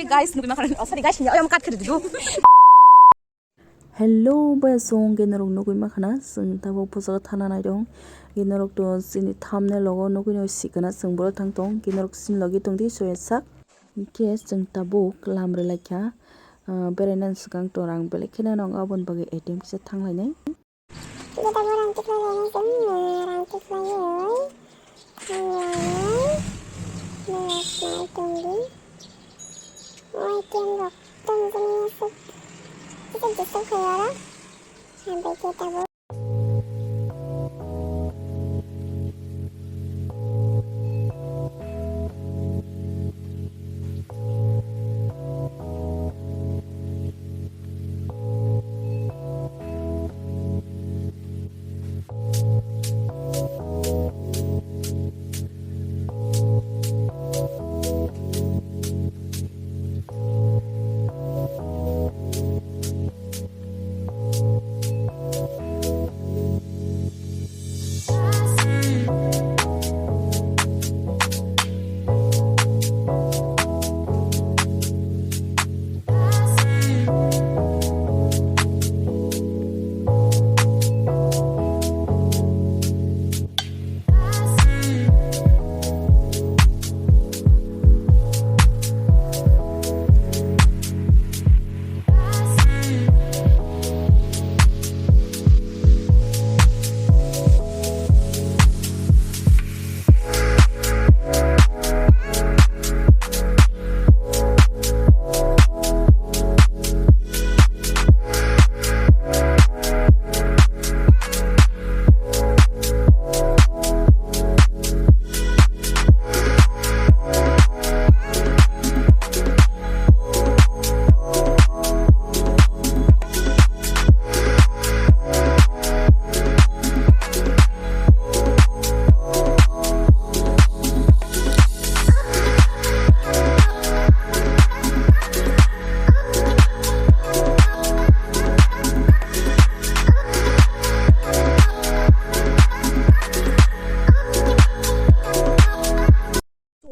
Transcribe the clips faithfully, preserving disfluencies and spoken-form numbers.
Guys, nugui ma khana, oh, sorry, guys, ya, ayam cut khede du. Hello, boy, song ke norok nugui ma khana, song tabo pusa thana nai dong. Ke norok to sini thumbnail logo nugui no sikana, song boro thang tong, ke norok sin logi tong di, so ya sak. Ke song tabuk lam re laikha, ah, berai nan swkang to rang belai kheno nang abon bagwi A T M kisa thang lainai. Gita bo rang tikla lainai chwng, ah, rang tikla yoi. Thang lainai. Nai tong di. Oi, kem rok tong jani aswk. Kisa disturb khai oro. Hambai khe tabuk.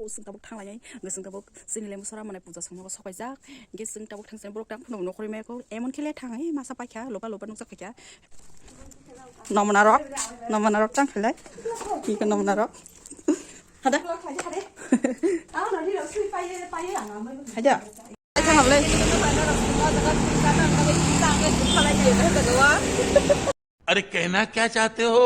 Chwng tabuk thang lainai, hwnkhe chwng tabuk chini Lembusora mane puja songmani sok paijak. Hwnkhe chwng tabuk thang sini borok tang phano nokhorwi maya kho, emon khe le thang, ei masa paikha, loba loba nukjak paikha. Nomna rok, nomna rok tang khe lai. Ki khe nomna rok? Hada. Hada. अरे कहना क्या चाहते हो?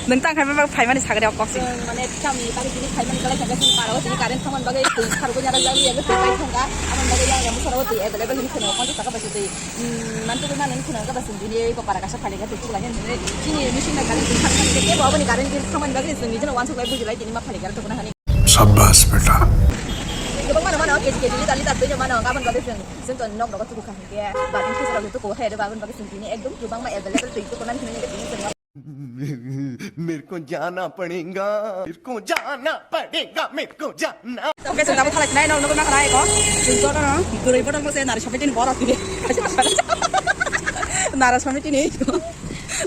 Nwng tang khai ma phaimani sagri o kok sini. Mane cham ni tang sini phaimani kalai thangkha sini para o sini current thangmani bagwi twi sarbo nyara jagwi ego twi pai thangkha. Amoni bagwi yang yang soro twi available hini kheno ponchas taka bai twi. Hmm, mantu mani kheno ga basing dini ko para kasa phali ga twi chukla hen. Chini machine na current twi thangmani ke bo aboni current bill thangmani bagwi sini jeno wansuk lai bujilai tini ma phali ga tokna hani. शाबाश बेटा। Gabang mano mano, K G K G liter liter twi mano, gabon bagwi sini. Sini to nok nok tuku kha hingke, batin kisa rok tuku hai, ado gabon bagwi sini tini ekdom gabang ma available twi tuku nan hini tini sini. मेरे को जाना पड़ेगा, मेरे को जाना पड़ेगा, मेरे को जाना। Okay, chwng tabuk thalai sinai, nok nugwi mankha na eko. Chwng joto no, kwrwi bothol mo se nari somiti ni borok tini. Nara somiti ni.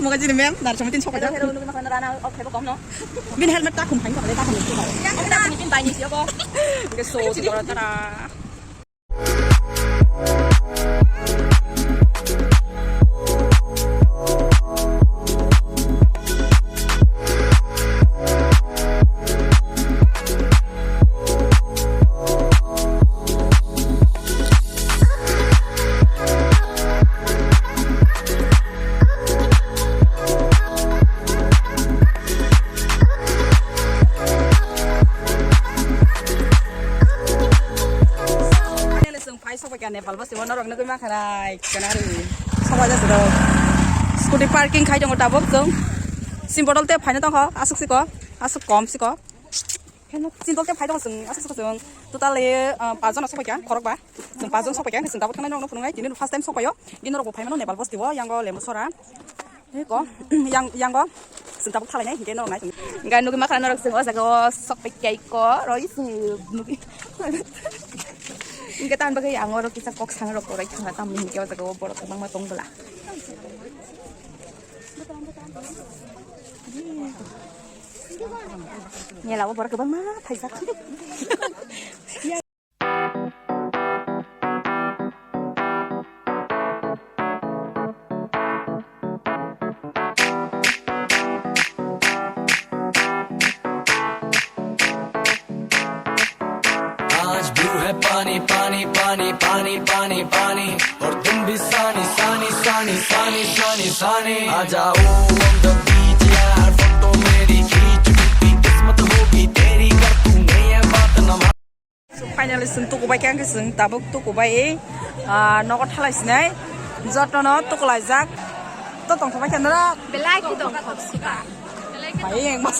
Moga jini mem, nara somiti ni sokha. Hero, hero, nugwi mankha na rana, ok, hebo kom no. Bini helmet ta khum phain thokle, ta khum ni thokle. Yang ta khum ni pin bai ni siyo ko. Oke, so, si jora tara. Chwng phai sokbai kha Nepal bwskango norok nugwi mankha nai kana ri sokbai jak rok scooty parking khai tongo tabuk chwng sim bodol tei phaina tongkha aswk siko aswk kom siko. Chini tei phai tongo chwng, aswk swk chwng. Totally, ah, pach jona sokphaikha, khorokba. Chwng pach jon sokphaikha, chwng tabuk thangnai norokno phunuknai. Tini first time sokphaio. Tini norokbo phaimano Nepal bostio, yango Lembusora. Eko, yang, yango chwng tabuk thalainai, hwnkhe norok nai tong. Hwnkhe nugwi mankha norok chwng o jaga o sokphaikha eko, roi chwng nugwi. Hwnkhe tamni bagwi ang oro kisa kok sangrok kwrwi thangkha, tamni hwnkhe o jaga o borok kwbangma tong bwla. Mela o borok kwbangma phaijak. Blue है पानी पानी पानी पानी पानी पानी और तुम भी सानी सानी सानी सानी सानी सानी आ जाओ on the beach यार फोटो मेरी खींच टूटी किस्मत होगी तेरी कर तूने ये बात ना Finally, chwng tukubai khe, ang khe chwng tabuk tukubai, ah, nogo thalai sinai. Jotono tukulaijak. To tongthokbai khe norok. Belai khe tongthok sika. Bai, yang mas.